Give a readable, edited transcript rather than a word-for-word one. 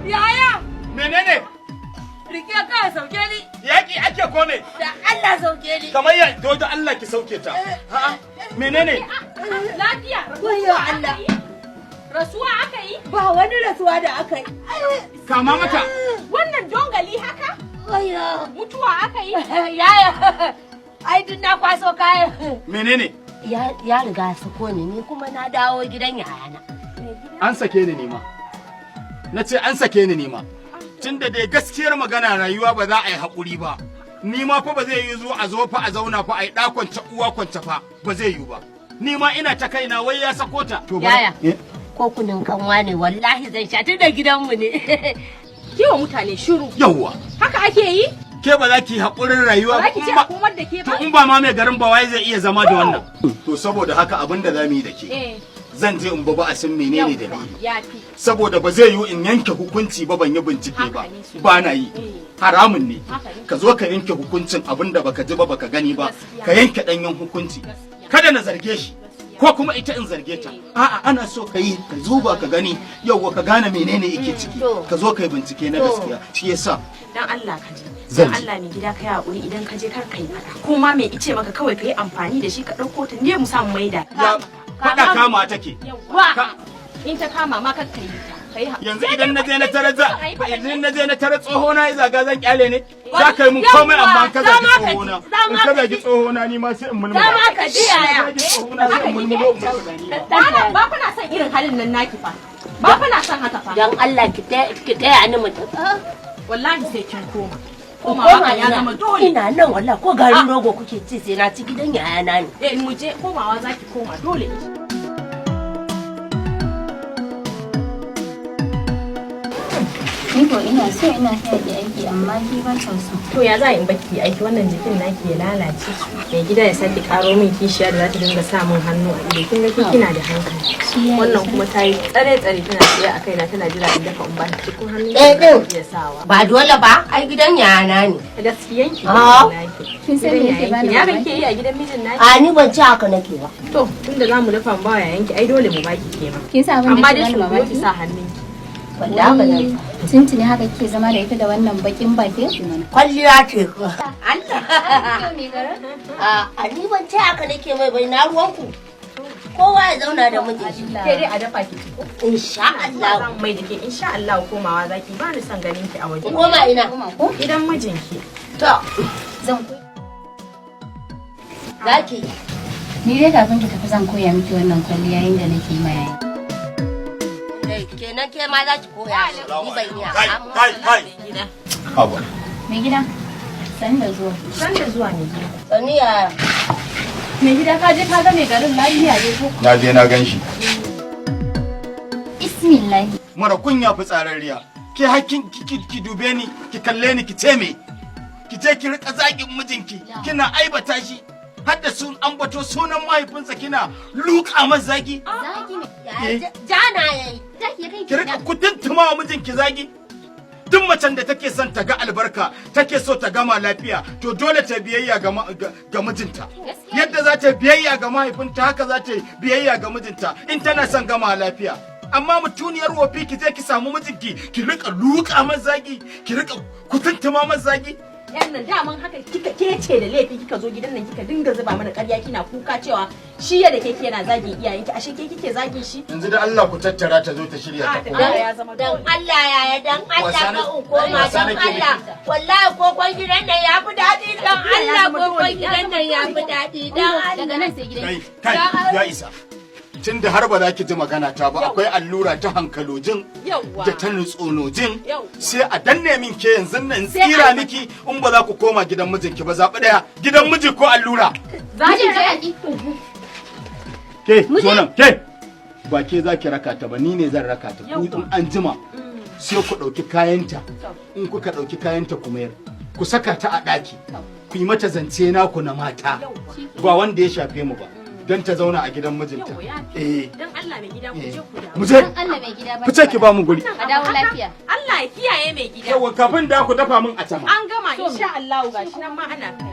Yaya! Menene? Rike ka sauke ni. Yaƙi ake ko me? Da Allah sauke ni. Kamar ya dodo, Allah ki sauke ta. A'a, menene? Lafiya. Wayyo Allah. Rasuwa aka yi? Ba wani rasuwa da aka yi. Kama mata. Wannan dongali haka? Wayyo. Mutuwa aka yi? Yaya. Ai duk na kwaso kayan. Menene? Ya riga sako ni, ni kuma na dawo gidan yayana. An sake ni nima. Na ce an sake ni nima. Tunda dai gaskiyar magana, rayuwa ba za a yi haƙuri ba. Ni ma fa ba zai yi zo a zo fa a zauna fa a yi ɗa kwance uwa kwance fa, ba zai yi ba. Ni ma ina ta kaina, wai ya sako ta. To Yaya. Eh? Ko kunun kanwa ne wallahi zan sha, tun da gidanmu ne. Kiwa mutane shiru. Yawwa. Haka ake yi? Ke ba za ki yi haƙurin rayuwa Ba za ki ce ba. a komar da ke To ba? in ba ma mai garin ba, waye zai iya zama da wannan? To saboda haka, abin da za mu yi da ke. Zan je in ba a san menene dalili. Ya fi. Saboda ba zai yiwu in yanke hukunci ba ban yi bincike ba. Haka ne sosai. Ba na yi. Haramun ne. Haka ne. Ka zo ka yanke hukuncin abin da baka ji ba baka gani ba. Gaskiya. Ka yanke danyen hukunci. Gaskiya. Kada na zarge shi. Ko kuma ita in zarge ta. A'a, ana so ka yi ka zuba ka gani, yauwa, ka gane menene yake ciki. To. Ka zo ka yi bincike na To. gaskiya. Shi yasa Dan Allah ka je. Zan Dan je. Allah mai gida, ka yi hakuri, idan ka je kar ka yi fada. Ko ma mai ice maka, kawai ka yi amfani da shi ka ɗauko ta ne mu samu maida. Ya faɗa kama take. Yawwa. Ka In ta kama ma kar ka yi ta. Ka yi haƙuri. Yanzu idan na je na tare za idan na je na tare tsoho na ya zaga, zan kyale ne? Za ka yi mun komai, amma in ka zagi tsoho na, in ka zagi tsoho na, ni ma sai in mulmula. Za ma ka ji, yaya. In ka zagi tsoho na, sai in mulmulo in mulmula ni ma. Ba ba na son irin halin nan naki fa. Ba fa na son haka fa. Dan Allah ki taya ni mutum. Wallahi sai kin koma. Koma Komawa ya zama dole. Ina nan wallahi, ko garin rogo kuke ci sai na ci, gidan yayana ne. Eh, mu je, komawa zaki koma dole. Ni ko ina so ina taya ki aiki, amma ki ba ta so. To ya za in baki aiki, wannan jikin naki ya lalace? Mai gida ya sake karo min kishiya da za ta dinga sa min hannu a ido. Kin ga ke kina da hankali. Shi ya Wannan isa. kuma ta yi tsare tsare tana tsaye a kaina tana jira in dafa in ba ta cikin hannun Eh, din. ki iya sawa. Ba dole ba, ai gidan yayana ne. Gaskiyan ki Ah. naki. Kin san me yake bani Ya mamaki? kake yi a gidan mijin naki? A ni ban ci haka nake ba. To tunda za mu dafa mu ba yayanki, ai dole mu baki ke ma. Kin san abin Amma da dai ke shi bani ku ki mamaki? sa hannunki. Wallahi ba zan. Wai tuntuni haka kike zama da ita da wannan bakin bakin? Kwalliya ce. Allah. Kyau mai garin? A ni ban ci haka nake mai bai, na ruwanku. Kowa ya zauna da mijin shi. Ke dai a dafa ki ci ko? Insha Allah. Zan mai da ke, insha Allah komawa zaki, ba ni son ganin ki a waje. In koma ina? Koma ko? Gidan mijinki. To, Zan koya. zaki. Ni dai kafin ki tafi zan koya miki wannan kwalliya yanda nake yi ma yayi. Eh, kenan ke ma za ki koya. Ni ban iya. Kai, kai, kai. Haba. Mai gida, sani da zuwa. San da zuwa, mai gida. Sani yaya. Mai gida, ka je ka ga mai garin lafiya ne ko? Na je na gan shi. Bismillahi. Mara kunya, fitsararriya. Ke hakkin ki dube ni, ki kalle ni, ki ce me? Ki je ki rika zagin mijinki, kina aibata shi. Har da sun ambato sunan mahaifinsa kina luka masa zagi. Zaki ne. Yaya, jana yayi. Zaki ya kai Ki rika kutuntuma wa mijinki zagi. Duk macen da take son ta ga albarka, take so ta gama lafiya, to dole ta biyayya ga mijinta. Yadda za ta biyayya ga mahaifinta, haka za ta biyayya ga mijinta in tana son gama lafiya. Amma mutuniyar wofi, ki je ki samu mijinki ki rika luka masa zagi, ki rika kutuntuma masa zagi. Yan nan daman haka kika kece da laifi, kika zo gidan nan kika dinga zuba mana ƙarya, kina kuka cewa shi ya da keke yana zagin iyayenki, ashe ke kike zagin shi. Yanzu da Allah ku tattara ta zo ta shirya ta A, koma. ta ya zama Dan dole. Allah yaya, dan Allah Wasa ka in koma, wasa dan nake miki. Allah. Wallahi kokon gidan nan ya fi daɗi, dan Allah kokon gidan nan ya fi daɗi, dan Allah. Daga nan sai gidan. Kai, kai, ya isa. Tunda har ba za ki ji magana ta ba, akwai allura ta hankalojin Yawwa. da ta nutsonojin, Yawwa. sai a danne min ke yanzu nan Sai tsira a- miki in ba za ku koma gidan mijinki ba. Zaɓi ɗaya, gidan miji ko allura. Za ki Mijin je? raka ki. Ke zo nan, ke ba ke za ki raka ta ba, ni ne zan raka ta. Ku in an jima sai ku ɗauki kayanta, in kuka ɗauki kayanta ku mayar, ku saka ta a ɗaki, ku yi mata zance naku na mata, ba wanda ya shafe mu ba, don ta zauna a gidan mijinta. Yawwa, ya fi. Eh. Dan Allah mai gida, ku Eh. je ku dawo. Mu je. Dan Allah mai gida, ba. Fice ki ba mu guri. A dawo lafiya. Allah ya kiyaye mai gida. Yawa, kafin da ku dafa min a tama. An gama insha Allah, gashi nan ma ana kai.